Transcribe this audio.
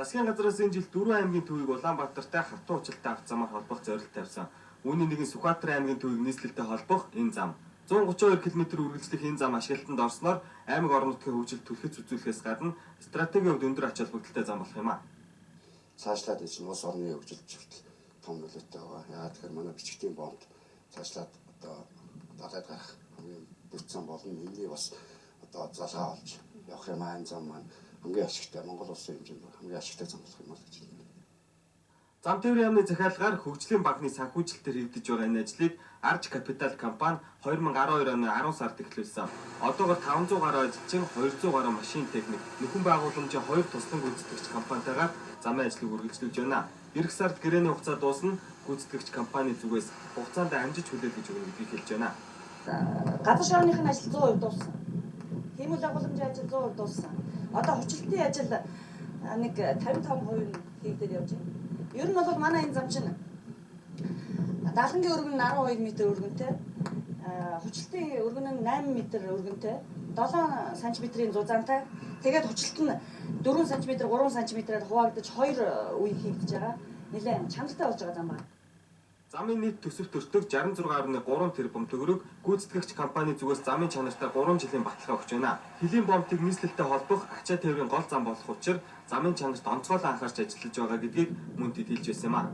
Засгийн газраас энэ жил 4 аймгийн төвийг Улаанбаатартай хатуу хурцтай авто замаар холбох зорилт тавьсан. Үүний нэгэн Сүхбаатар аймгийн төвийг нийслэлтэй холбох энэ зам. 132 км үргэлжлэх энэ зам ашиглалтанд орсноор аймаг орон нутгийн хөгжилд түлхэц үзүүлэхээс гадна стратегийн хувьд өндөр ач холбогдолтой зам болох юм а. Цаашлаад энэ чинь улс орны хөгжилд хүртэл том нөлөөтэй байгаа. Яагаад тэгэхээр манай бичгтийн бомб цаашлаад одоо далайд гарах хамгийн бүтсэн болно. Энэний бас одоо залгаа олж явах юм аа, энэ зам маань хамгийн ашигтай, Монгол улсын хэмжээнд хамгийн ашигтай зам болох юм аа гэж байна. Зам тээврийн яамны захиалгаар хөгжлийн банкны санхүүжилтээр хийгдэж байгаа энэ ажлыг Арж Капитал компани 2012 оны 10 сард эхлүүлсэн. Одоогор 500 гаруй ажилчин, 200 гаруй машин техник, нөхөн байгууламжийн 2 туслан гүйцэтгэгч компанитайгаар замын ажлыг үргэлжлүүлж байна. Ирэх сард гэрээний хугацаа дуусна, гүйцэтгэгч компани зүгээс хугацаанд амжиж хүлээлгэж өгнө гэдгийг хэлж байна. Газар шорооных нь ажил 100% дууссан. Хиймэл агуулмжийн ажил 100% дууссан. Одоо хүчлэлтийн ажил нэг 55% нь хийгдээд явж байна. Ер нь бол манай энэ зам чинь даалгангийн өргөн нь 12 м өргөнтэй, хүчлэлтийн өргөн нь 8 м өргөнтэй, 7 см-ийн зузаантай. Тэгээд хүчлэлт нь 4 см, 3 см-аар хуваагдаж хоёр үе хийгдэж байгаа. Нэлээд чанартай болж байгаа зам байна. Замын нийт төсөв өртөг 66.3 тэрбум төгрөг, гүйцэтгэгч компани зүгээс замын чанартай 3 жилийн баталгаа өгч байна. Хөлийн бомтыг нийслэлтэй холбох ачаа тээврийн гол зам болох учир замын чанарт онцгойлон анхаарч ажиллаж байгаа гэдгийг мөн тэд хэлж байсан юм а.